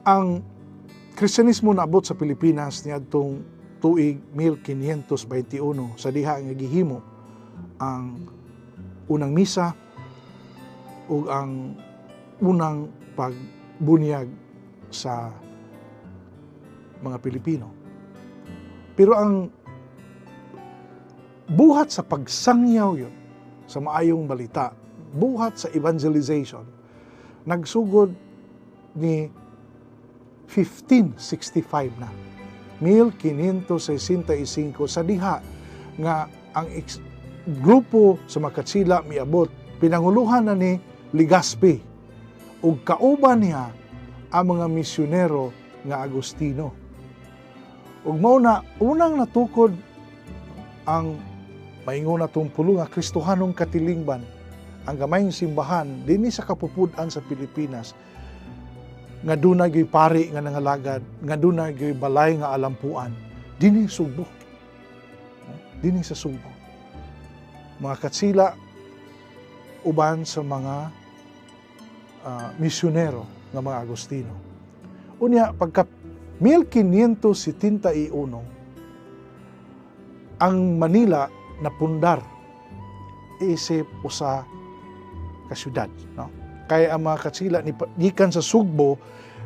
Ang Kristyanismo naabot sa Pilipinas niadtong tuig 1521 sa diha nga gihimo ang unang misa ug ang unang pagbunyag sa mga Pilipino. Pero ang buhat sa pagsangyaw yun sa maayong balita, buhat sa evangelization, nagsugod ni 1565 na. 1565 sa diha nga ang grupo sa Makatsila miabot, pinanguluhan na ni Legazpi ug kauban niya ang mga misyonero nga Agustino. Ug mao na unang natukod ang maingon natong pulo nga Kristohanong katilingban, ang gamayng simbahan dinhi sa kapupud-an sa Pilipinas nga dunay gyud pari nga nangalagad, nga dunay gyud balay nga alampuan dinhi Sugbo. Dinhi sa Sugbo. Mga katsila uban sa mga misyonero nga mga Agustino. Unya pagka 1571 ang Manila napundar isip usa ka syudad, no? Kaya ang mga katsila gikan sa Sugbo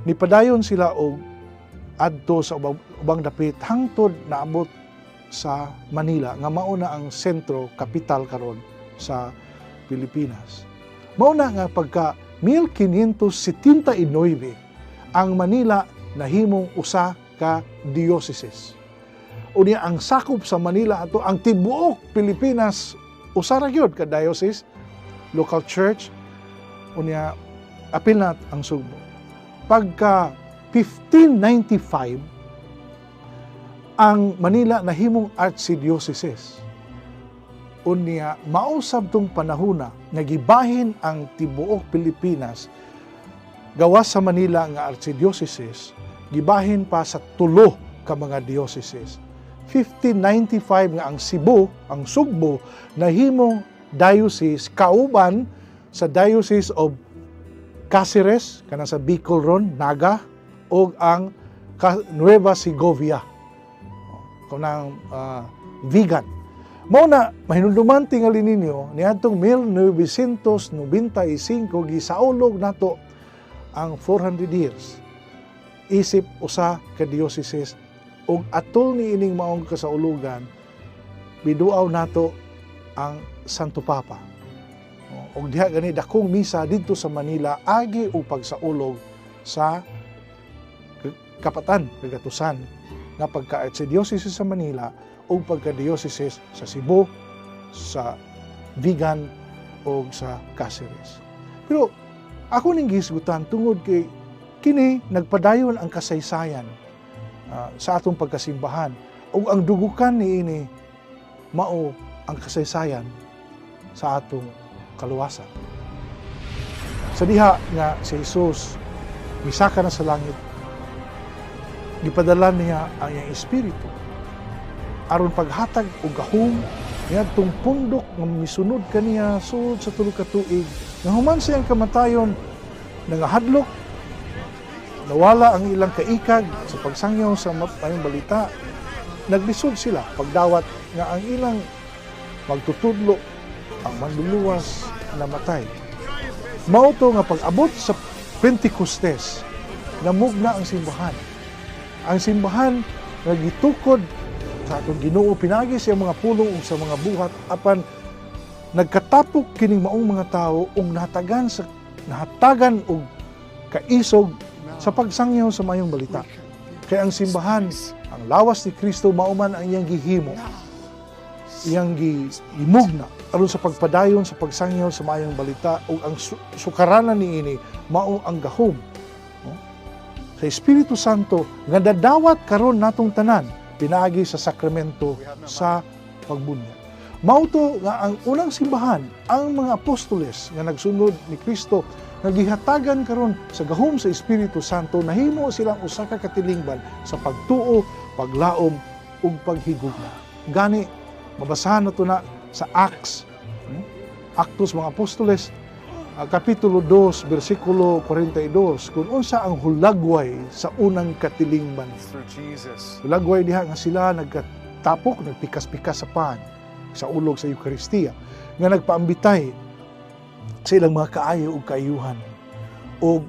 nipadayon sila og adto sa ubang dapit hangtod naabot sa Manila nga mao na ang sentro kapital karon sa Pilipinas. Mao na nga pagka 1579 ang Manila nahimong usa ka diocese. Unya ang sakop sa Manila ato ang tibuok Pilipinas usa ra gyud ka diocese, local church. Unya apil na ang Sugbo. Pagka 1595 ang Manila nahimong archdiocese. Unya mausab tong panahona nga gibahin ang tibuok Pilipinas gawas sa Manila nga archdiocese, gibahin pa sa tulo ka mga dioceses. 1595 nga ang Cebu, ang Sugbo nahimong diocese kauban sa Diocese of Caceres, kanang sa Bicol ron, Naga, ug ang Nueva Segovia, kanang Vigan. Mao na mahinumduman tingali ninyo niadtong 1995 gisaulog nato ang 400 years isip usa ka dioceses ug atol ni ining maong kasaulugan biduaw nato ang Santo Papa. Og diha gani dakong misa didto sa Manila agi og pagsaulog sa kapatan kagatusan nga pagka-archdiocese sa Manila ug pagka-diocese sa Cebu, sa Vigan ug sa Caceres. Pero ako ning gihisgutan tungod kay kini nagpadayon ang kasaysayan sa atong pagkasimbahan ug ang dugukan niini mao ang kasaysayan sa atong kaluwasan. Sa diha nga si Jesus misaka na sa langit, gipadala niya ang iyang espiritu aron paghatag og gahom niadtong pundok nga misunod kaniya sulod sa tulo ka tuig. Nga human sa iyang kamatayon, nangahadlok, nawala ang ilang kaikag sa pagsangyaw sa maayong balita. Naglisod sila pagdawat nga ang ilang magtutudlo, ang manluluwas, namatay. Mao to nga pag-abot sa Pentecostes, namugna ang simbahan. Ang simbahan nga gitukod sa atong Ginoo pinaagi sa mga pulong ug sa mga buhat, apan nagkatapok kining maong mga tawo ug nahatagan og kaisog sa pagsangyaw sa maayong balita. Kay ang simbahan, ang lawas ni Kristo, mao man ang iyang gihimo iyang gimugna aron sa pagpadayon sa pagsangyaw sa maayong balita, ug ang sukaranan niini mao ang gahom, no, sa Espiritu Santo nga dadawat karon natong tanan pinaagi sa sakramento sa pagbunyag. Mao to nga ang unang simbahan, ang mga apostoles nga nagsunod ni Kristo nga gihatagan karon sa gahom sa Espiritu Santo, nahimo silang usa ka katilingban sa pagtuo, paglaom ug paghigugma. Gani mabasahan nato na sa Acts, Actos mga Apostoles, Kapitulo 2, versikulo 42, kung unsa ang hulagway sa unang katilingban. Through Jesus. Hulagway diha nga sila nagkatapok, nagpikas-pikas sa pan, sa ulog sa Eucharistia, nga nagpaambitay sa ilang mga kaayo ug kaayuhan, ug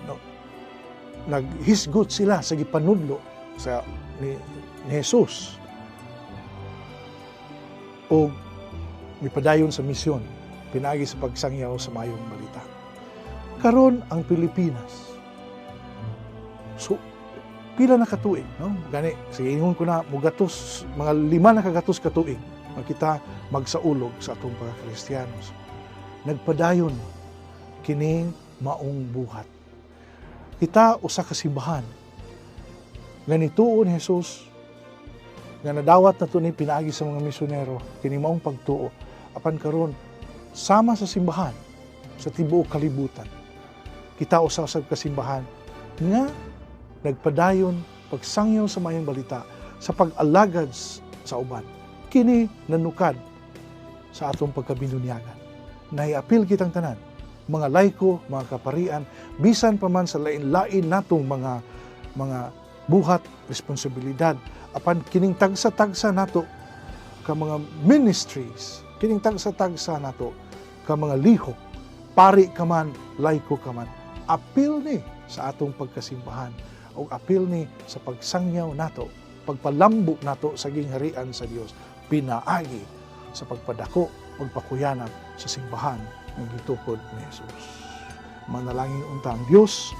no, naghisgot sila sa gipanudlo sa ni Jesus, ug mipadayon sa misyon pinaagi sa pagsangyaw sa maayong balita. Karon ang Pilipinas, so pila na katuig, no? Gani sige ingon ko na mugatos mga 5 na kagatos katuig makita magsaulog sa atong pagkakristiyanos. Nagpadayon kining maong buhat. Kita usa ka simbahan nga nituo ni Jesus, nga nadawat nato ni pinaagi sa mga misyonero kini maong pagtuo, apan karon sama sa simbahan sa tibuok kalibutan, kita usa sa kasimbahan nga nagpadayon pagsangyaw sa maayong balita sa pag-alagad sa uban. Kini nanukad sa atong pagkabinunyagan. Nahiapil kitang tanan, mga laiko, mga kaparian, bisan pa man sa lain-lain natong mga buhat, responsibilidad, apan kining tagsa-tagsa nato ka mga ministries, kining tagsa-tagsa nato ka mga lihok, pari ka man, laiko ka man, apil ni sa atong pagkasimbahan o apil ni sa pagsangyaw nato, pagpalambo nato sa gingharian sa Dios, pinaagi sa pagpadako, pagpakuyanap sa simbahan ng gitukod ni Jesus. Manalangin unta ang Dios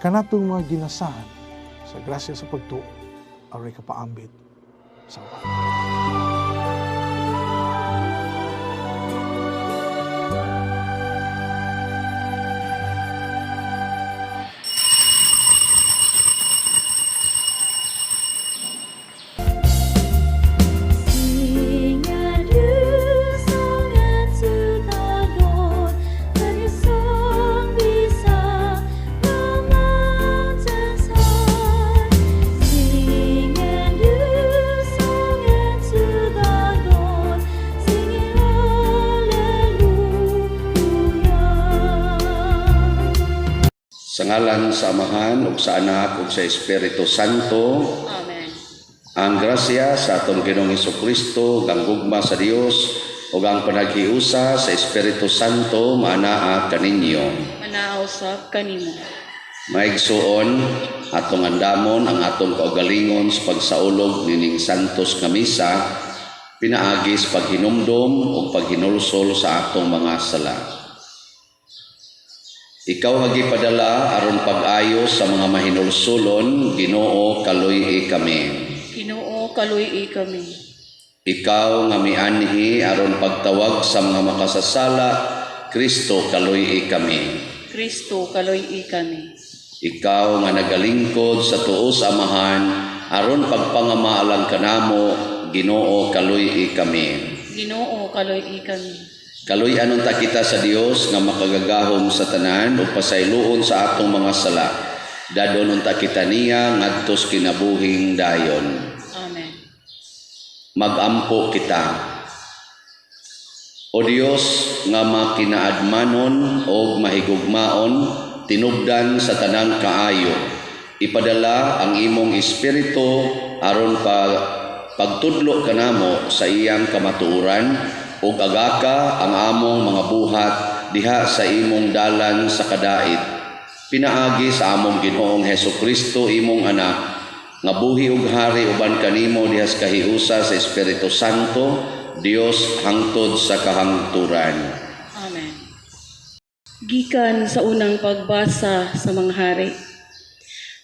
kanatong mga ginasahan sa grasya sa pagtuo, aray kapaambit sa uban. Sing a new song unto the Lord, let your song be sung the mountains high. Sing a new song unto the Lord, singing Alleluia. Sa ngalan sa Amahan ug sa Anak ug sa Espiritu Santo. Amen. Ang grasya sa atong Ginoong Hesukristo, ug ang gugma sa Dios ug ang panaghiusa sa Espiritu Santo maanaa kaninyo. Manaa usab kanimo. Maigsuon, atong andamon ang atong kaugalingon sa pagsaulog nining santos nga misa pinaagi sa paghinumdom ug paghinulsol sa atong mga sala. Ikaw nga gipadala aron pag-ayo sa mga mahinulsulon, Ginoo, kaluy-i kami. Ginoo, kaluy-i kami. Ikaw nga mianhi aron pagtawag sa mga makasasala, Kristo, kaluy-i kami. Kristo, kaluy-i kami. Ikaw nga nagalingkod sa tuo sa Amahan aron pagpangamaalang kanamo, Ginoo, kaluy-i kami. Ginoo, kaluy-i kami. Kaluy-an unta kita sa Dios nga makagagahom sa tanan ug pasayloon sa atong mga sala. Dadon unta kita niya ngadto sa kinabuhing dayon. Amen. Magampo kita. O Dios nga makinaadmanon og mahigugmaon, tinubdan sa tanang kaayo, ipadala ang imong espiritu aron pagtudlo kanamo sa iyang kamatuoran ug agaka ang among mga buhat diha sa imong dalan sa kadait. Pinaagi sa among Ginoong Hesukristo, imong anak, nga buhi ug hari uban kanimo diha sa kahiusa sa Espiritu Santo, Dios hangtod sa kahangturan. Amen. Gikan sa unang pagbasa sa mga hari.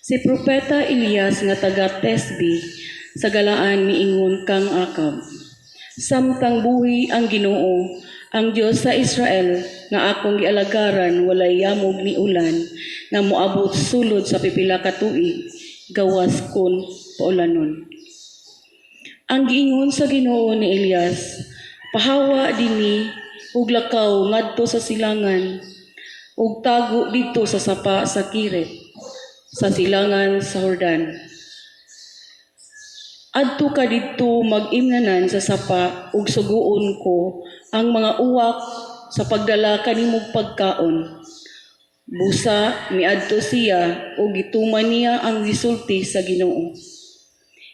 Si Propeta Elias nga taga Tesbi sa Galaan miingon kang Akab: Samtang buhi ang Ginoo, ang Dios sa Israel, nga akong gialagaran, walay yamog ni ulan nga moabot sulod sa pipila ka tuig, gawas kon paulanon." Ang giingon sa Ginoo ni Elias, "Pahawa dinhi ug lakaw ngadto sa silangan ug tago didto sa sapa sa Kirit sa silangan sa Jordan. Adto ka didto mag-imnanan sa sapa ug suguon ko ang mga uwak sa pagdala kanimog pagkaon." Busa miadto siya ug gituman niya ang gisulti sa Ginoo.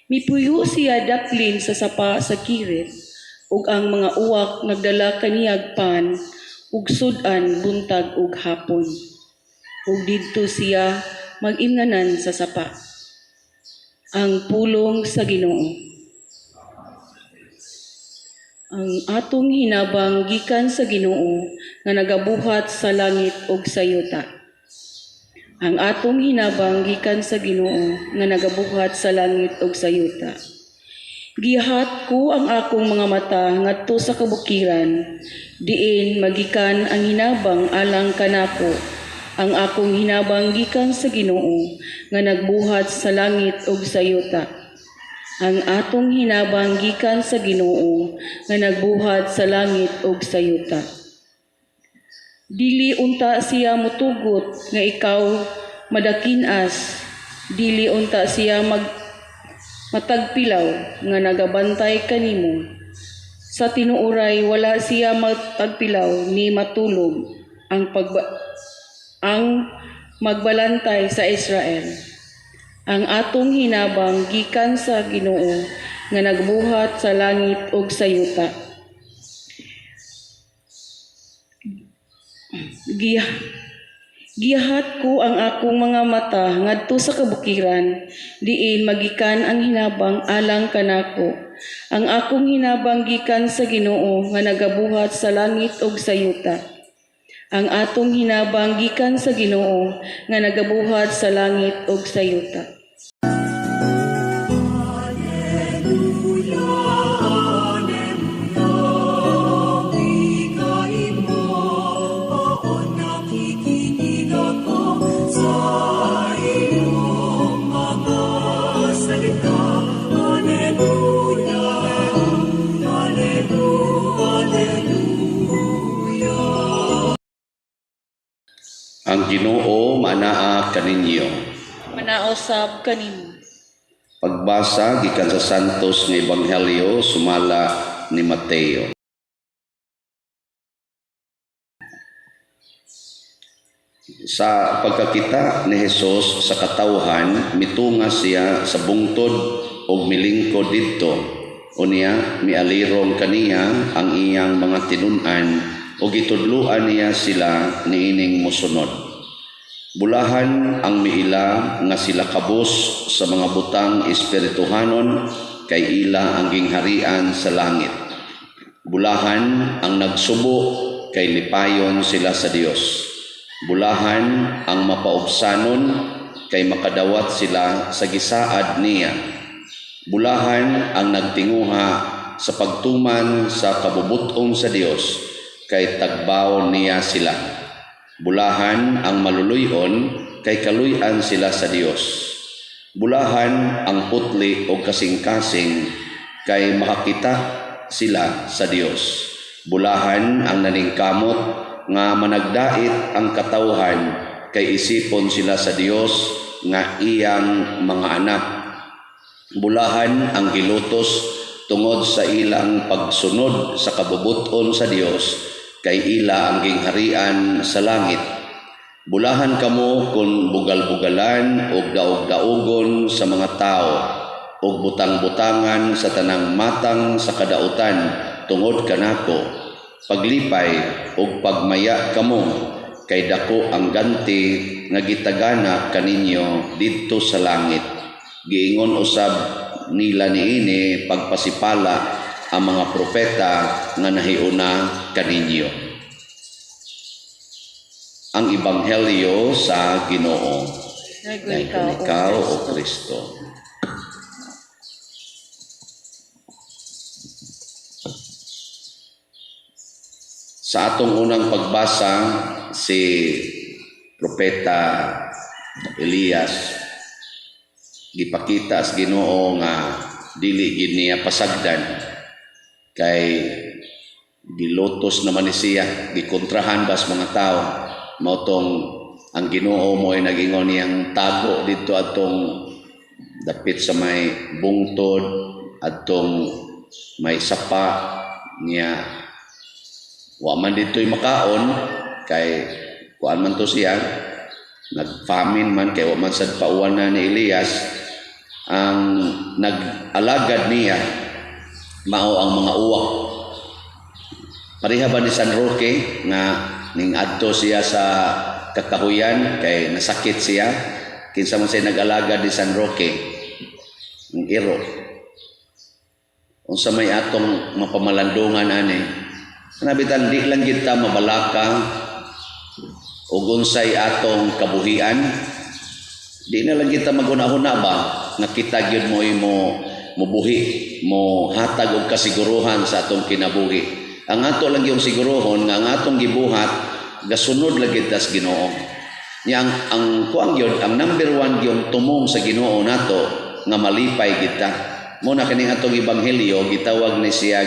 Mipuyo siya daplin sa sapa sa Kirit ug ang mga uwak nagdala kaniyag pan ug sud-an buntag ug hapon. Ug didto siya mag-imnanan sa sapa. Ang pulong sa Ginoo. Ang atong hinabang gikan sa Ginoo nga nagabuhat sa langit ug sa yuta. Ang atong hinabang gikan sa Ginoo nga nagabuhat sa langit ug sa yuta. Gihat ko ang akong mga mata ngadto sa kabukiran, diin magikan ang hinabang alang kanako. Ang akong hinabang gikan sa Ginoo nga nagbuhat sa langit ug sa yuta. Ang atong hinabang gikan sa Ginoo nga nagbuhat sa langit ug sa yuta. Dili unta siya mutugot nga ikaw madakinas, dili unta siya matagpilaw nga nagabantay kanimo. Sa tinuoray wala siya matagpilaw ni matulog ang magbalantay sa Israel. Ang atong hinabang gikan sa Ginoo nga nagbuhat sa langit ug sa yuta. Gihat ko ang akong mga mata ngadto sa kabukiran, diin magikan ang hinabang alang kanako. Ang akong hinabang gikan sa Ginoo nga nagabuhat sa langit ug sa yuta. Ang atong hinabang gikan sa Ginoo nga nagabuhat sa langit ug sa yuta. Alleluia, Alleluia, wikain mo, poon nakikinig ako sa iyong mga salita. Alleluia, Alleluia, Alleluia. Ang Ginoo manaa kaninyo. Manaosab kanimo. Pagbasa gikan sa Santos nga Ebanghelyo sumala ni Mateo. Sa pagkakita ni Hesus sa katawhan, mitunga siya sa bungtod ug milingkod didto. Unya mialirong kaniya ang iyang mga tinun-an ug gitudloan niya sila niining mosunod. Bulahan ang miila nga sila kabus sa mga butang espirituhanon kay ila ang gingharian sa langit. Bulahan ang nagsubo kay lipayon sila sa Dios. Bulahan ang mapaubsanon kay makadawat sila sa gisaad niya. Bulahan ang nagtinguha sa pagtuman sa kabubuton sa Dios kay tagbaon niya sila. Bulahan ang maluluyon kay kaluy-an sila sa Dios. Bulahan ang putli o kasing-kasing kay makakita sila sa Dios. Bulahan ang naningkamot nga managdait ang katawhan kay isipon sila sa Dios nga iyang mga anak. Bulahan ang gilutos tungod sa ilang pagsunod sa kabubuton sa Dios kay ila ang gingharian sa langit. Bulahan kamo kung bugal-bugalan og daog-daogon sa mga tao og butang-butangan sa tanang matang sa kadautan tungod kanako. Paglipay og pagmaya kamo kay dako ang ganti nga gitagana kaninyo didto sa langit. Giingon usab nila niini pagpasipala ang mga propeta nga nahiuna kaninyo. Ang Ebanghelyo sa Ginoo. Daghun Daghun ikaw, ikaw, O O Kristo. Sa atong unang pagbasa, si Propeta Elias gipakita sa Ginoo nga dili gid niya pasagdan kay gilutos naman ni siya, gikontrahan bas mga tao. Mao tong ang Ginoo mo ay nag-ingon niyang tago dito atong dapit sa may bungtod, adtong may sapa niya. Wa man dito'y makaon kay kuan man to siya, nag-famine man kay wa man sad pauwanan ni Elias. Ang nag-alagad niya mao ang mga uwak. Pareha ba ni San Roque nga ning adto siya sa kakahuyan kay nasakit siya? Kinsa man siya nag-alagad ni San Roque? Ang iro. Unsa may atong mapamalandungan ani? Kanabitan di lang kita mabalaka ug unsay atong kabuhian. Di na lang kita maghuna-huna ba nga kita gyud mo mo mobuhi, mo hatag og kasiguruhan sa atong kinabuhi. Ang ato lang yung siguruhon nga ang atong gibuhat gasunod lagi ta sa Ginoo. Nya ang kuang gyud, ang number one gyud tumong sa Ginoo nato nga malipay kita. Mo na kining atong ebanghelyo gitawag ni siya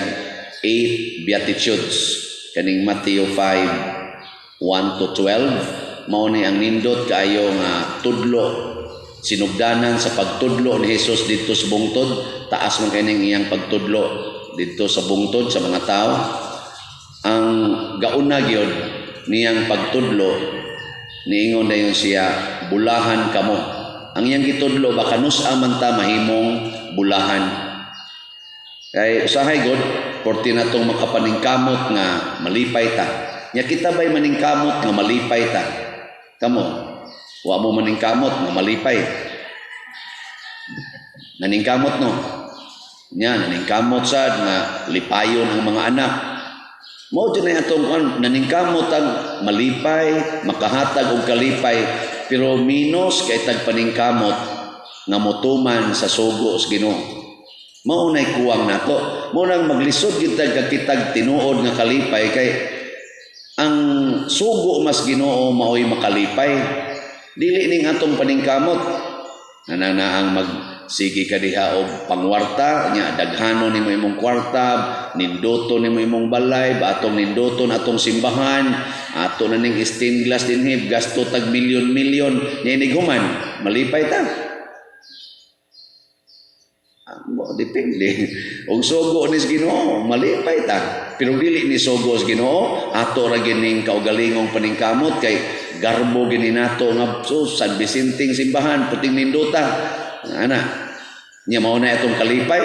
eight beatitudes, kaning Matthew 5:1 to 12. Mao ni ang nindot kaayo nga tudlo, sinugdanan sa pagtudlo ni Jesus didto sa bungtod. Taas man kining iyang pagtudlo didto sa bungtod sa mga tao. Ang gauna gyud niyang pagtudlo, niingon dayon siya, "Bulahan kamo." Ang iyang gitudlo ba, kanus-a man ta mahimong bulahan? Kay usahay god porti natong makapaningkamot nga malipay ta. Nya kita bay maningkamot nga malipay ta? Kamo, wa mo maningkamot nga malipay? Naningkamot, no? Nya naningkamot sad nga lipayon ang mga anak. Mao jud na atong kuan, naningkamot ang malipay, makahatag og kalipay, pero minus kay tag paningkamot nga motuman sa sugo sa Ginoo. Mao nay kuwang nato. Mao nang maglisod gyud tag kakitag tinuod nga kalipay kay ang sugo mas Ginoo maoy makalipay. Dili ning atong paningkamot. Nananaang magsige ka diha og pangwarta nya daghanon nimo imong kwarta, ninduto nimo imong balay, ba atong ninduton atong simbahan, ato na ning stained glass dinhi, gasto tag milyon-milyon nya, inig human malipay ta? Mo depende. Og sugo ni sa Ginoo, malipay ta. Pero dili ni sugo sa Ginoo, ato ra gining kaugalingong paningkamot kay garbo gini nato nga so San Vicenteng simbahan puting nindota. Ana. Nya mao na itong kalipay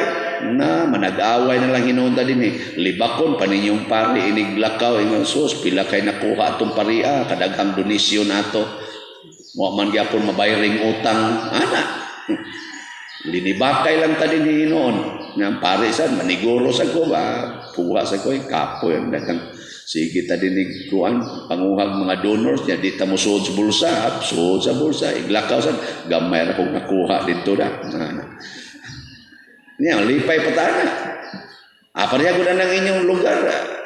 na manag-away na lang hinuon ta dinhi. Libakon pa ninyong pari inig lakaw, ingon, "Sus, pila kay nakuha atong paria, kadaghang donasyon ato. Wa man gyapon mabayring utang." Ana. Linibakay lang ta din hinuon. Nga pare sad maniguro sa ko ba, puha sa ko, kapoy ang daghang sige ta dinig kuan panguhag mga donors nya di ta mo suod sa bulsa, suod sa bulsa iglakaw sad, gamay ra kong nakuha dito na. Ana. Nya lipay pa ta na. Ah, pareha gud ang inyong lugar.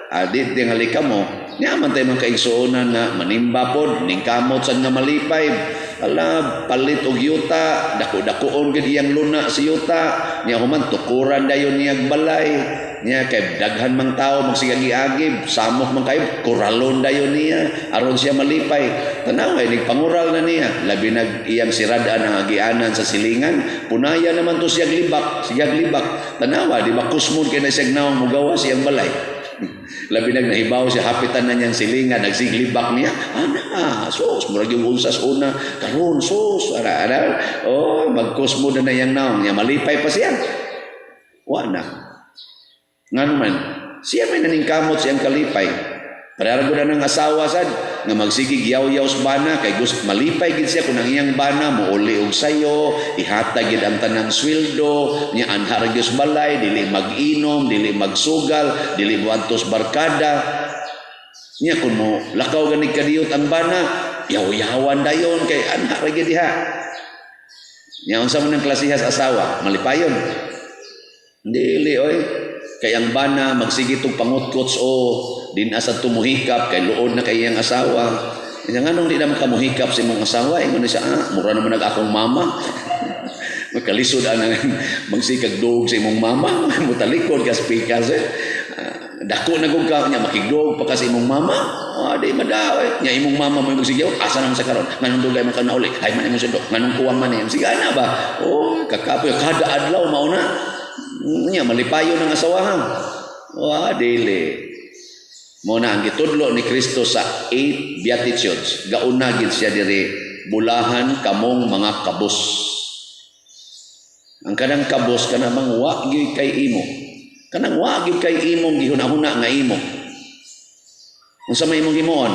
Ah, di tingali ka mo. Nya man tayo mga kaigsuonan nga manimba pod, ningkamot sad nga malipay. Ala, palit og yuta, dako-dakoon gid iyang luna si yuta. Nya human tukuran dayon niyag balay. Nya kay daghan mang tao magsigagi-agi, samok man kayo, kuralon dayon niya aron siya malipay. Tanaw ay nagpangural na niya, labi nag iyang siradaan ang agianan sa silingan, punaya naman to siyag libak, siyag libak. Tanawa, di ba kusmod kay na siyag naong mugawa siyang balay. Labi nag nahibaw siya hapitan na niyang silingan, nagsiglibak niya. Ana, sus, murag yung unsas una, karon sus, ara, ara. Oh, magkusmo na na iyang naong niya, malipay pa siya. Wa na. Ngano man, siya may naningkamot siyang kalipay. Pareha gud ang asawa sad nga magsigig yaw-yaw sa bana kay gusto malipay gid siya kung ang iyang bana mouli og sayo, ihatag gid ang tanang sweldo, nya anha ra gyud sa balay, dili mag-inom, dili magsugal, dili moadto sa barkada. Nya kun mo lakaw gani kadiyot ang bana, yaw-yawan dayon kay anha ra gyud diha. Nya unsa man ang klasihas asawa, malipayon? Dili oy. Kay ang bana magsige tog pangutkots o Di na sa tumuhikap kay luod na kay iyang asawa. Nya nganong di na makamuhikap sa imong asawa? Ingon ni siya, "Ah, mura naman nag akong mama." Magkalisod ang magsikag duog sa imong mama, mutalikod ka sa pikas eh. Ah, dako na gud ka nya makigduog pa ka sa imong mama. Ah, di madaw eh. Nya imong mama mo imong sigaw, asa naman sa karon? Nganong dugay man ka nauli? Ay man imong sundo. Nganong kuwang man ni? Sige ana ba? Oh, kakapoy kada adlaw mao na. Nya malipayon ang asawahan. Wa dili. Mo na ang gitudlo ni Kristo sa eight Beatitudes. Gauna gid siya diri, "Bulahan kamong mga kabos." Ang kanang kabos, kana bang wa gyud kay imo. Kanang wa gyud kay imong gihuna-huna nga imo. Unsa may imong himuon?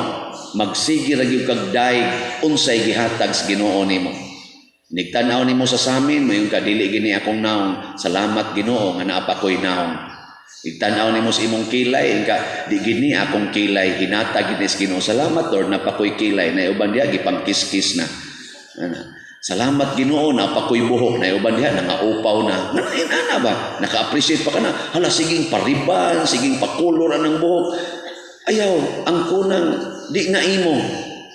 Magsige ra gyud kag daig unsay gihatag sa Ginoo nimo. Nigtan-aw nimo sa samin, mayon ka, "Dili gini akong naong. Salamat, Ginoo, nga naa pa ko'y naong." Nigtan-aw nimo sa imong kilay, ka, "Di gini akong kilay, hinatag gini sa Ginoo. Salamat, Lord, naa pa ko'y kilay." Na uban diha gipangkiskis na. Ana. Salamat, Ginoo, naa pa ko'y buhok. Na uban diha nangaupaw na. Nga ana ba? Naka-appreciate pa ka na. Hala, siging pariban, siging pakulor ang buhok. Ayaw, ang kunang di na imo.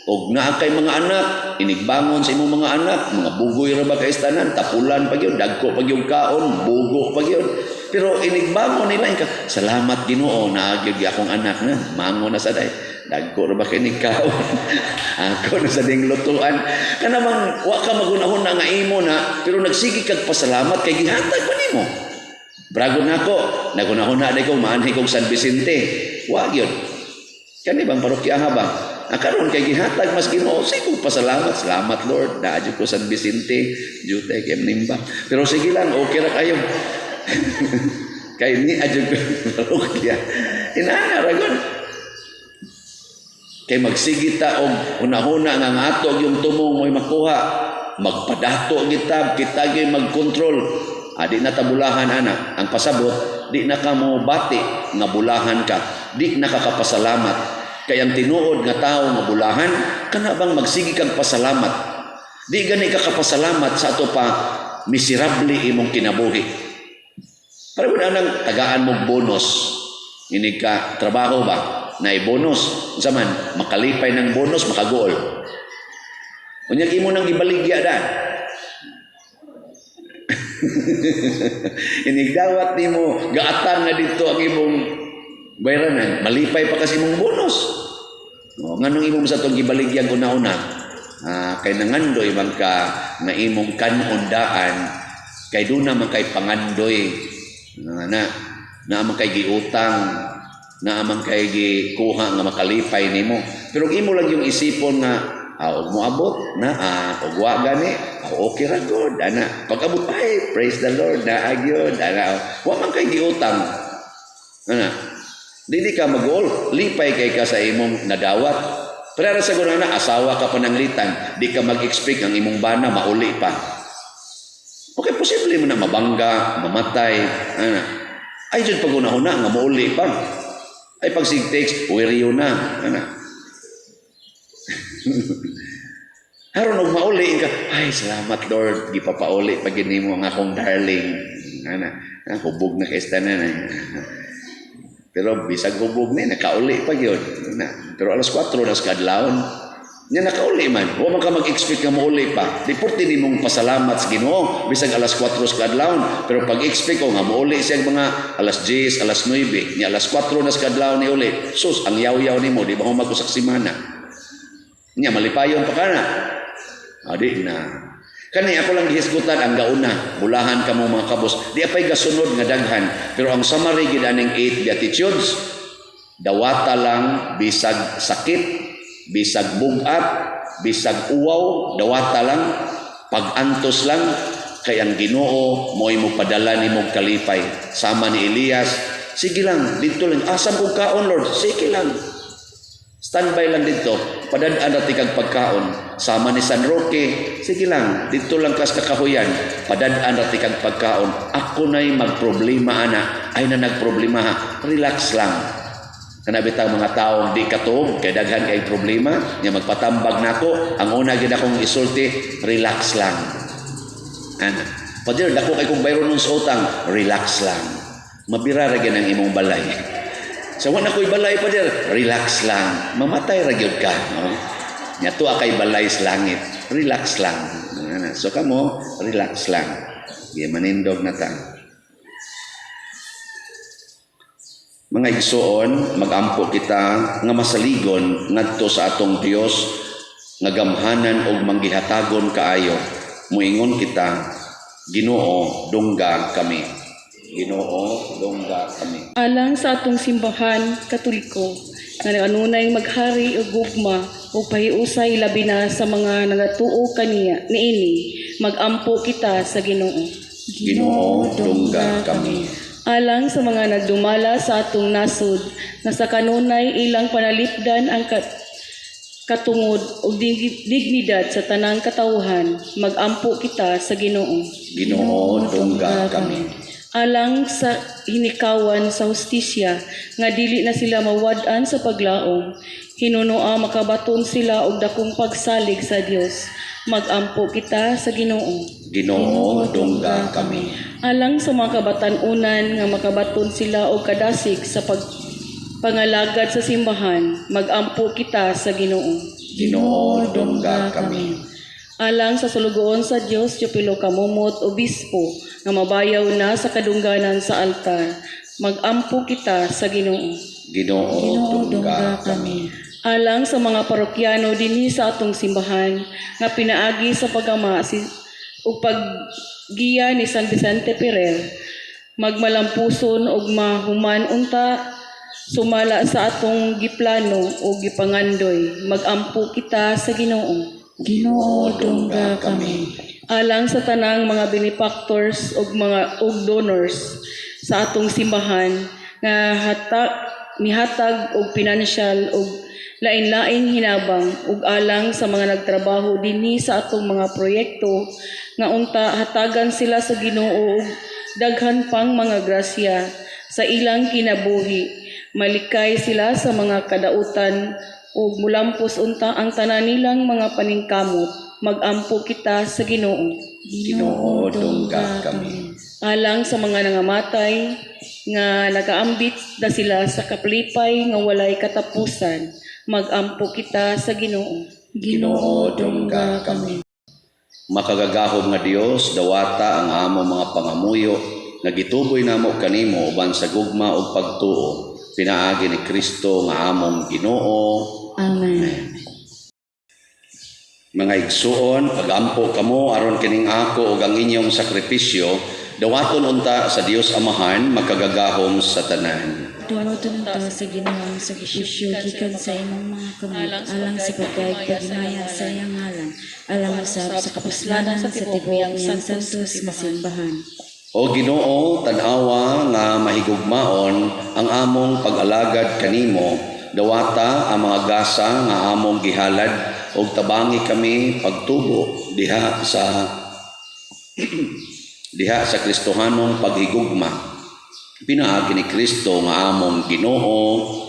Og naa kay mga anak, inigbangon sa imong mga anak, mga bugoy ra ba kay tanan, tapulan pa gyud, dagko pa gyud kaon, bugo pa gyud. Pero inigbangon nila ka, "Salamat, Ginoo, naa gyud akong anak na, mango na sa day. Dagko ra ba kay ni kaon? Ako na sa ding lutuan." Kana bang wa ka magunahon na nga imo na, pero nagsige kag pasalamat kay gihatag pa nimo. Brago nako, nagunahon na ko maanhi kog San Vicente. Wa gyud. Kani bang parokya ba? Ang karon kay gihatag mas Ginoo, sige pasalamat, salamat, Lord, naa ko San Vicente, jutay kay nimba. Pero sige lang, okay ra kayo. Kay ni adyo ko parokya. Inana ra gud. Kay magsige ta og hunahuna nga ang ato yung tumong mo'y makuha, magpadato kita, kita gyud magkontrol. Adi na tabulahan ana. Ang pasabot, di na ka mo bati nga bulahan ka, di na ka kapasalamat. Kay ang tinuod nga tao nga bulahan, kana bang magsige kag pasalamat. Di gani ka kapasalamat sa ato pa miserable imong kinabuhi. Para mo nang tagaan mo bonus. Ini ka trabaho ba? Na bonus. Unsa man, makalipay ng bonus, makagool. Unya imo nang gibaligya da. Inigdawat nimo, gaatan na dito ang imong bayranan, malipay pa kasi imong bonus. O, nganong imong sa itong gibaligyang una-una? Ah, kay nangandoy man ka nga imong kanundaan, kay doon naman kay pangandoy na na naa man kay giutang, naa man kay gikuha nga makalipay nimo. Pero imo lang yung isipon nga og moabot na og wa gani, okay ra gud ana. Pag abot, ay, praise the Lord, naa gyud ana, wa man kay giutang ana, dili ka mag-uol, lipay kay ka sa imong nadawat. Pero sa guna na asawa ka pananglitan, di ka mag-expect ang imong bana mauli pa. Okay, posible mo na mabangga, mamatay, ana. Ay jud pag-una-una nga mauli pa. Ay pag sig text, weryo na, ana. Haron og mauli ka, "Ay, salamat, Lord, gipapauli pa gid nimo ang akong darling." Ana, ah, hubog na kay tanan. Pero bisag hubog ni nakauli pa gyud. Na, pero alas 4 na sa kadlawon. Nya nakauli man. Wa man ka mag-expect nga mauli pa. Di porte nimong pasalamat sa Ginoo bisag alas 4 sa kadlawon. Pero pag expect ko nga mauli siya mga alas 10, alas 9, nya alas 4 na sa kadlawon ni uli. Sus, ang yaw-yaw nimo di ba humag usak semana. Nya malipayon pa kana. Adi na. Kani ako lang gihisgutan ang gauna, "Bulahan kamo mga kabos." Di apay gasunod nga daghan, pero ang summary gid aning eight beatitudes, dawata lang bisag sakit, bisag bugat, bisag uwaw, dawata lang, pag-antos lang kay ang Ginoo mo'y mo padala nimo kalipay. Sama ni Elias, sige lang, dito lang. "Asam kog kaon, Lord?" "Sige lang. Standby lang dito. Padad-an ra kag pagkaon." Sama ni San Roque, "Sige lang, dito lang kas kakahuyan. Padad-an ra kag pagkaon. Ako na'y magproblema ana." Ay na nagproblema ha. Relax lang. Kana bitaw mga taong di katuog kay daghan kay problema, nya magpatambag nako, ang una gid akong isulti, "Relax lang." Ana. "Father, dako kay kong bayron sa utang." "Relax lang." Mabira ra gyud ang imong balay. Sa wala ko'y balay pa dir, relax lang. Mamatay ra gyud ka, no? Nya tuwa kay balay sa langit. Relax lang. So kamo, relax lang. Di manindog na ta. Mga igsoon, magampo kita nga masaligon ngadto sa atong Dios nga gamhanan og manggihatagon kaayo. Muingon kita, Ginoo, dungga kami. Ginoo, dungga kami. Alang sa atong Simbahan Katoliko nga kanunay maghari og gugma ug pahiusay labi na sa mga nagatuo kaniya niini, magampo kita sa Ginoo. Ginoo, dungga kami. Alang sa mga nagdumala sa atong nasod nga sa kanunay ilang panalipdan ang katungod ug dignidad sa tanang katawhan, magampo kita sa Ginoo. Ginoo, dungga kami. Alang sa hinikawan sa hustisya nga dili na sila mawad-an sa paglaom, hinunoa makabaton sila og dakong pagsalig sa Dios, magampo kita sa Ginoo. Ginoo, dungga kami. Alang sa mga kabatan-unan nga makabaton sila og kadasig sa pangalagad sa simbahan, magampo kita sa Ginoo. Ginoo, dungga kami. Alang sa sulugoon sa Dios Teofilo Camomot, Obispo, nga mabayaw na sa kadungganan sa altar, magampo kita sa Ginoo. Ginoo, dungga kami. Alang sa mga parokyano dinhi sa atong simbahan nga pinaagi sa pagama si ug paggiya ni San Vicente Ferrer, magmalampuson ug mahuman unta sumala sa atong giplano o gipangandoy, magampo kita sa Ginoo. Ginoo, dungga kami. Alang sa tanang mga benefactors ug mga ug donors sa atong simbahan nga mihatag og pinansyal ug lain-laing hinabang ug alang sa mga nagtrabaho dinhi sa atong mga proyekto nga unta hatagan sila sa Ginoo og daghan pang mga grasya sa ilang kinabuhi, malikay sila sa mga kadautan ug mulampos unta ang tanan nilang mga paningkamot, magampo kita sa Ginoo. Ginoo, dungga kami. Alang sa mga nangamatay nga nagaambit na sila sa kaplipay nga walay katapusan, magampo kita sa Ginoo. Ginoo, dungga kami. Makagagahom nga Dios, dawata ang among mga pangamuyo nga gituboy namo kanimo uban sa gugma ug pagtuo pinaagi ni Kristo nga among Ginoo. Amen. Mga igsuon, pagampo kamo aron kining ako ug ang inyong sakripisyo dawaton unta sa Dios Amahan makagagahom sa tanan. Dawaton ta sa Ginoo ang sakripisyo gikan sa imong mga kamot alang sa pagdayeg paghimaya sa iyang ngalan, alang usab sa kapuslanan sa tibuok niyang santos nga simbahan. O Ginoo, tan-awa nga mahigugmaon ang among pag-alagad kanimo. Dawata ang mga gasa nga among gihalad ug tabangi kami pagtubo diha sa Kristohanong paghigugma. Pinaagi ni Kristo nga among Ginoo.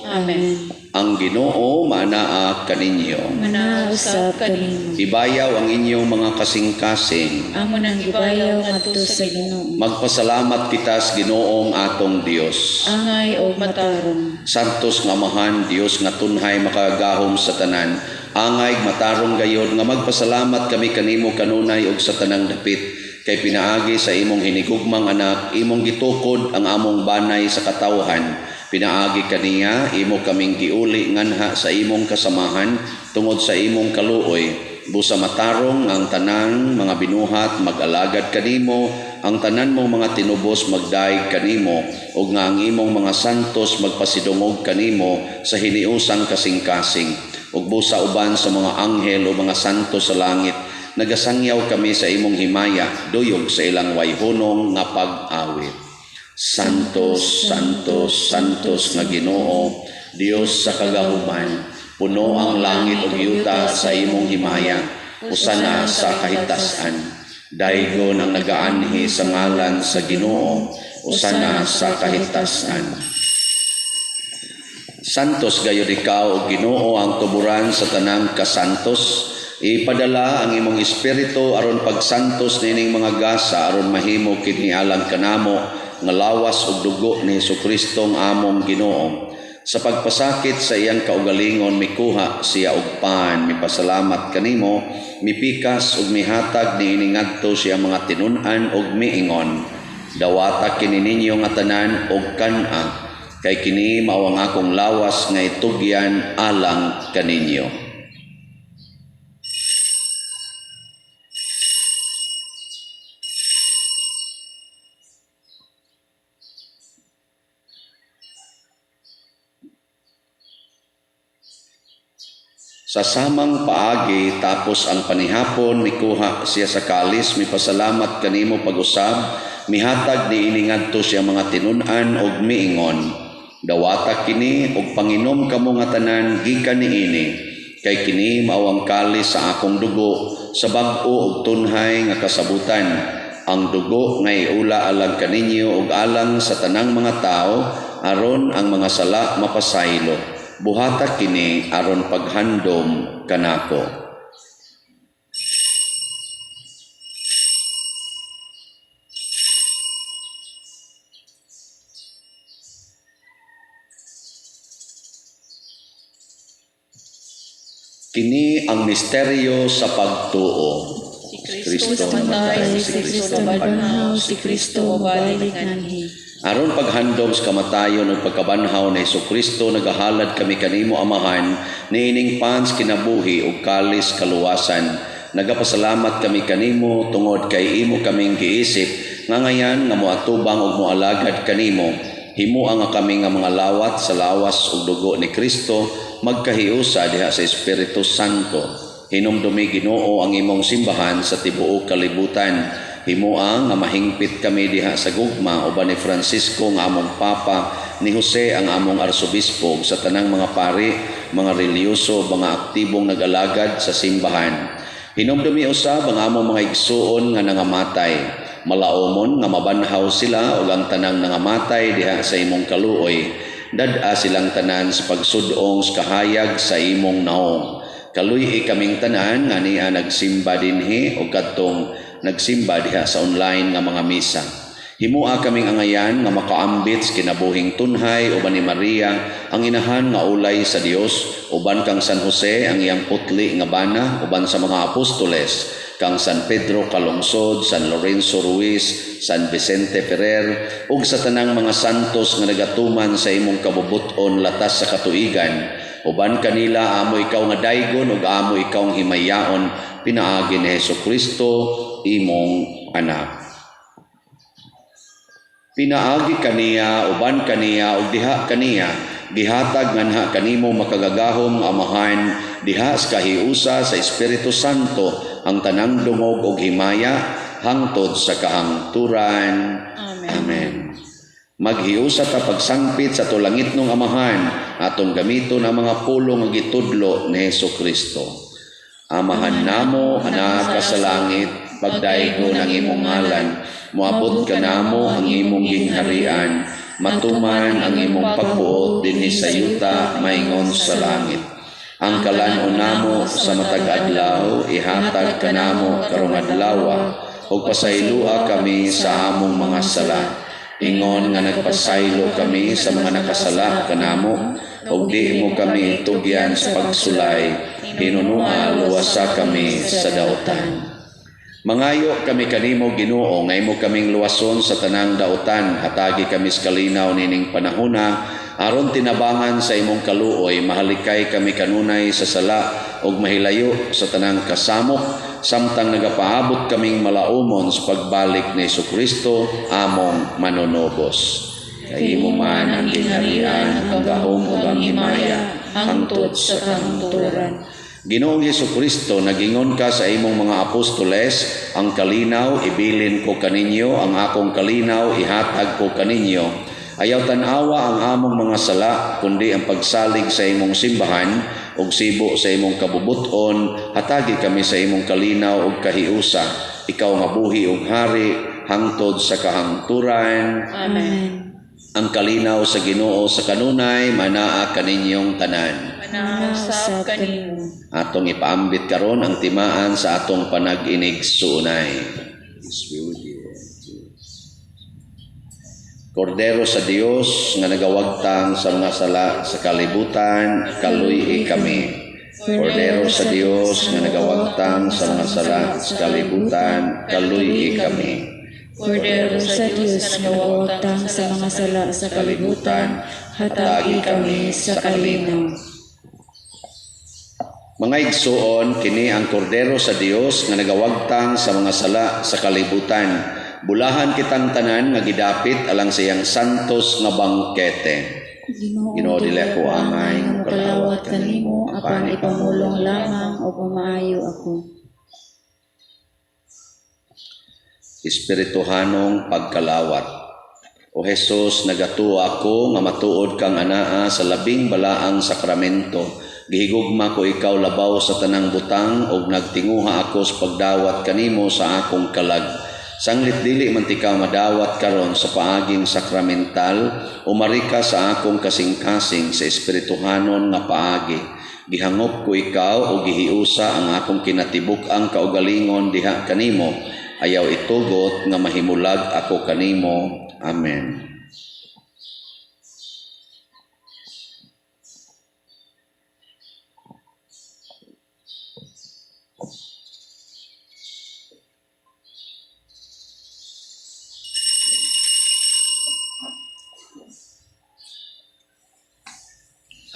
Amen. Ang Ginoo maanaa kaninyo. Manaa usab kanimo. Ibayaw ang inyong mga kasing-kasing. Amo nang gibayaw ngadto sa Ginoo. Magpasalamat kita sa Ginoong atong Dios. Angay og matarong. Santos nga Amahan, Dios nga tunhay makagagahom sa tanan, angay matarong gayod nga magpasalamat kami kanimo kanunay ug sa tanang dapit, kay pinaagi sa imong hinigugmang anak, imong gitukod ang among banay sa katawhan. Pinaagi kaniya, imo kaming giuli nganha sa imong kasamahan tungod sa imong kaluoy. Busa matarong ang tanang mga binuhat mag-alagad kanimo, ang tanan mong mga tinubos magdaig kanimo, ug nga ang imong mga santos magpasidungog kanimo sa hiniusang kasing-kasing. Ug busa uban sa mga anghel o mga santos sa langit, nagasangyaw kami sa imong himaya, duyog sa ilang wayhunong nga pag-awit. Santos, Santos, Santos nga Ginoo, Dios sa kagahuman, puno ang langit ug yuta sa imong himaya, usana sa kahitasan. Daygon ang nagaanhi sa ngalan sa Ginoo, usana sa kahitasan. Santos gayud ikaw o Ginoo, ang tuburan sa tanang kasantos. Ipadala ang imong espiritu aron pagsantos nining mga gasa aron mahimo kini alang kanamo nga lawas ug dugo ni Hesukristo ang among Ginoo. Sa pagpasakit sa iyang kaugalingon, mikuha siya og pan, mipasalamat kanimo, mipikas ug mihatag niini ngadto sa iyang mga tinun-an ug miingon: "Dawata kini ninyo nga tanan og kan-a, kay kini mao ang akong lawas nga itugyan alang kaninyo." Sa samang paagi, tapos ang panihapon, mikuha siya sa kalis, mipasalamat kanimo pag-usab, mihatag niini ngadto sa iyang mga tinun-an og miingon: "Dawata kini og panginom kamo nga tanan gikan niini, kay kini mao ang kalis sa akong dugo sa bag-o ug tunhay nga kasabutan, ang dugo nga iula alang kaninyo ug alang sa tanang mga tawo aron ang mga sala mapasaylo. Buhata kini aron paghandom kanako." Kini ang misteryo sa pagtuo. Si Kristo namatay, si Kristo nabanhaw, si Kristo mobalik nganhi. Aron paghandom sa kamatayon ug pagkabanhaw ni Hesukristo, nagahalad kami kanimo, Amahan, niining pans kinabuhi ug kalis kaluwasan. Nagapasalamat kami kanimo tungod kay imo kaming giisip nga ngayan nga moatubang ug moalagad kanimo. Himoa nga kami nga mga lawat sa lawas ug dugo ni Kristo magkahiusa diha sa Espiritu Santo. Hinumdumi, Ginoo, ang imong simbahan sa tibuok kalibutan. Himoa nga mahingpit kami diha sa gugma uban ni Francisco nga among Papa, ni Jose ang among Arsobispo, sa tanang mga pari, mga relihiyoso, mga aktibong nag-alagad sa simbahan. Hinumdumi usab ang among mga igsuon nga nangamatay. Malaomon nga mabanhaw sila ug ang tanang nangamatay diha sa imong kaluoy. Dad-a silang tanan sa pagsudong sa kahayag sa imong naong. Kaluy-i kaming tanan nga niya nagsimba dinhi o kadtong nagsimba diha sa online nga mga misa. Himoa kaming angayan nga makaambit sa kinabuhing tunhay uban ni Maria ang inahan nga ulay sa Dios, uban kang San Jose ang iyang putli nga bana, uban sa mga apostoles, kang San Pedro Calungsod, San Lorenzo Ruiz, San Vicente Ferrer, ug sa tanang mga santos nga nagatuman sa imong kabubut-on latas sa katuigan. Uban kanila amo ikaw nga daygon ug amo ikaw nga himayaon pinaagi ni Hesukristo imong anak. Pinaagi kaniya, uban kaniya, ug diha kaniya, gihatag nganha kanimo makagagahom nga Amahan, diha sa kahiusa sa Espiritu Santo ang tanang dungog ug himaya hangtod sa kahangturan. Amen. Amen. Maghiusa ta pagsangpit sa tulangitnong Amahan, atong gamiton ang mga pulong nga gitudlo ni Hesukristo. Amahan namo, nga naa ka sa langit, pagdaygon ang imong ngalan, moabot kanamo ang imong gingharian, matuman ang imong pagbuot dinhi sa yuta maingon sa langit. Ang kalan-on namo sa matag adlaw ihatag kanamo karong adlaw, ug pasayloa kami sa among mga sala, ingon nga nagpasaylo kami sa mga nakasala kanamo, ug di mo kami itugyan sa pagsulay, hinunua luwasa kami sa dautan. Mangayo kami kanimo, Ginoo, nga imo kaming luwason sa tanang dautan, hatagi kami sa kalinaw nining panahona, aron tinabangan sa imong kaluoy mahalikay kami kanunay sa sala ug mahilayo sa tanang kasamok, samtang nagapaabot kaming malaumon sa pagbalik ni Hesukristo among manunubos. Kay imo man ang gingharian, ang gahom ug ang himaya hangtod sa kahangturan. Ginoong Hesukristo, nagingon ka sa imong mga apostoles, "Ang kalinaw ibilin ko kaninyo, ang akong kalinaw ihatag ko kaninyo." Ayaw tan-awa ang among mga sala, kundi ang pagsalig sa imong simbahan ug sibo sa imong kabubuton, hatagi kami sa imong kalinaw ug kahiusa. Ikaw nga buhi ug hari hangtod sa kahangturan. Amen. Ang kalinaw sa Ginoo sa kanunay manaa kaninyong tanan. Manaa usab kanimo. Atong ipaambit karon ang timaan sa atong panag-inig suunay. Peace be with you. Kordero sa Dios nga nagawagtang sa mga sala sa kalibutan, kaluy-i kami. Kordero sa Dios nga nagawagtang sa mga sala sa kalibutan, kaluy-i kami. Kordero sa Dios nga nagawagtang sa mga sala sa kalibutan, hatagi kami sa kalinaw. Mga igsuon, kini ang kordero sa Dios nga nagawagtang sa mga sala sa kalibutan. Bulahan kitang tanan nga gidapit alang sa iyang santos nga bangkete. Ginoo, Ginoo, dili ako angay nga mokalawat kanimo, apan ipamulong lamang ug mamaayo ako. Espirituhanong pagkalawat. O Hesus, nagatuo ako nga matuod kang anaa sa labing balaang sakramento. Gihigugma ko ikaw labaw sa tanang butang ug nagtinguha ako sa pagdawat kanimo sa akong kalag. Sanglit dili man tika madawat karon sa paaging sakramental, umari ka sa akong kasing-kasing sa espirituhanon nga paagi. Gihangop ko ikaw ug gihiusa ang akong kinatibuk-ang kaugalingon diha kanimo. Ayaw itugot nga mahimulag ako kanimo. Amen.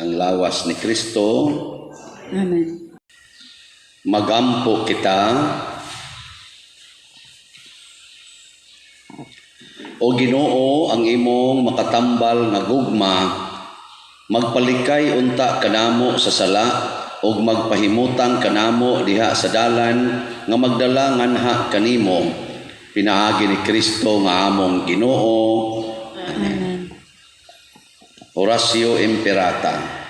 Ang lawas ni Kristo. Amen. Magampo kita. O Ginoo, ang imong makatambal nga gugma, magpalikay unta kanamo sa sala ug magpahimutang kanamo diha sa dalan nga magdala nganha kanimo, pinaagi ni Kristo nga among Ginoo. Amen. Oratio Imperata.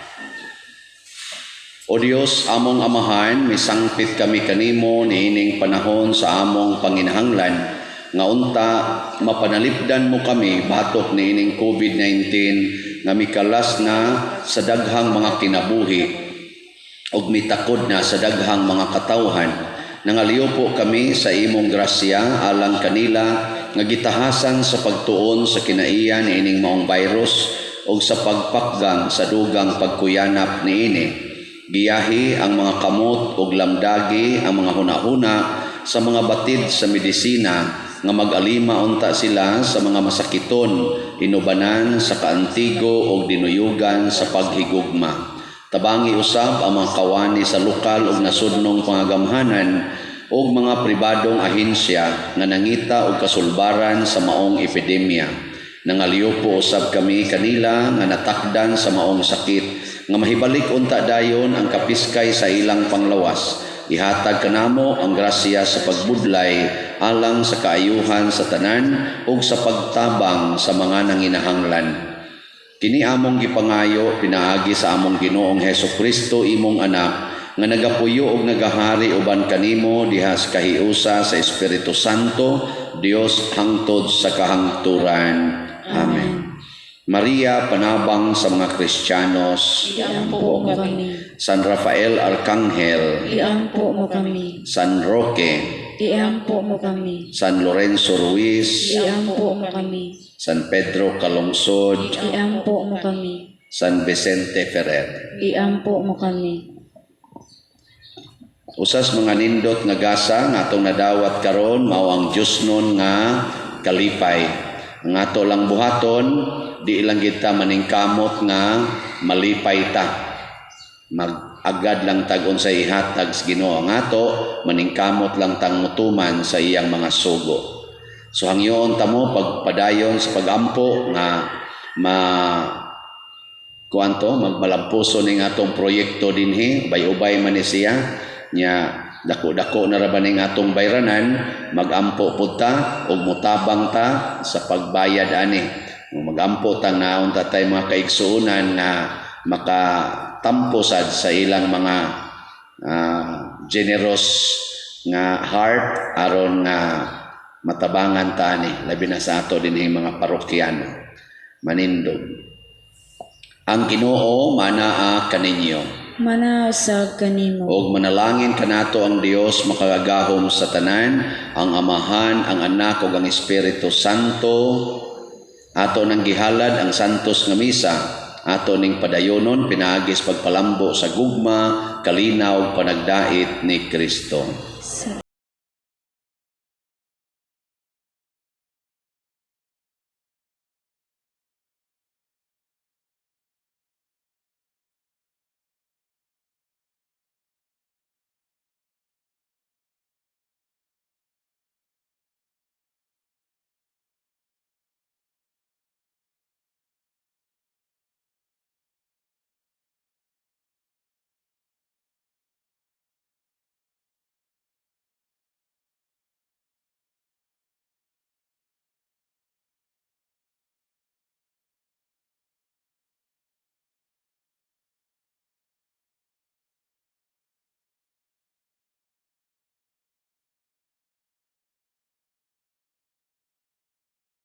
O Dios, among Amahan, misangpit kami kanimo niining panahon sa among panginahanglan nga unta mapanalipdan mo kami batok niining COVID-19 nga mikalas na sa daghang mga kinabuhi ug mitakod na sa daghang mga katawhan. Nangaliw kami sa imong grasya alang kanila nga gitahasan sa pagtuon sa kinaiya niining maong virus ug sa pagpakgang sa dugang pagkuyanap niini. Giyahi ang mga kamot ug lamdagi ang mga hunahuna sa mga batid sa medisina nga mag-alima unta sila sa mga masakiton, inubanan sa kaantigo ug dinuyugan sa paghigugma. Tabangi usab ang mga kawani sa lokal ug nasudnong pangagamhanan ug mga pribadong ahensya nga nangita og kasulbaran sa maong epidemya. Nangaliw po usab kami kanila nga natakdan sa maong sakit nga mahibalik unta dayon ang kapiskay sa ilang panglawas. Ihatag kanamo ang grasya sa pagbudlay alang sa kaayuhan sa tanan ug sa pagtabang sa mga nanginahanglan. Kini among gipangayo pinaagi sa among Ginoong Hesus Kristo, imong anak, nga nagapuyo og nagahari uban kanimo diha sa kahiusa sa Espiritu Santo, Dios hangtod sa kahangturan. Amen. Maria, panabang sa mga Kristiyanos, Iampo mo kami. San Rafael Arcangel, Iampo mo kami. San Roque, Iampo mo kami. San Lorenzo Ruiz, Iampo mo kami. San Pedro Calungsod, Iampo mo kami. San Vicente Ferrer. Iampo mo kami. Usas mga nindot nga gasa nga atong nadawat karon mao ang Diosnon nga kalipay. Ang ato lang buhaton, di lang kita maningkamot nga malipay ta. Mag-agad lang tag unsay ihatag sa Ginoo ang ato, maningkamot lang tang mutuman sa iyang mga sugo. So hangyoon ta mo pagpadayon sa pagampo nga ma kuanto magmalampuso ning atong proyekto dinhi, ubay-ubay man ni siya nya dako-dako na ra ba ning atong bayranan, magampo pud ta ug motabang ta sa pagbayad ani. Magampo ta naon ta tay mga kaigsuonan nga makatampo sad sa ilang mga generous nga heart aron nga matabangan ta ani, labi na sa ato dinhi mga parokyano. Manindog. Ang Ginoo manaa kaninyo. Manausab kanimo. Og manalangin kanato ang Dios makagagahom sa tanan, ang Amahan, ang Anak ug ang Espiritu Santo. Ato nang gihalad ang santos nga misa, ato ning padayonon pinaagi sa pagpalambo sa gugma, kalinaw, panagdait ni Kristo.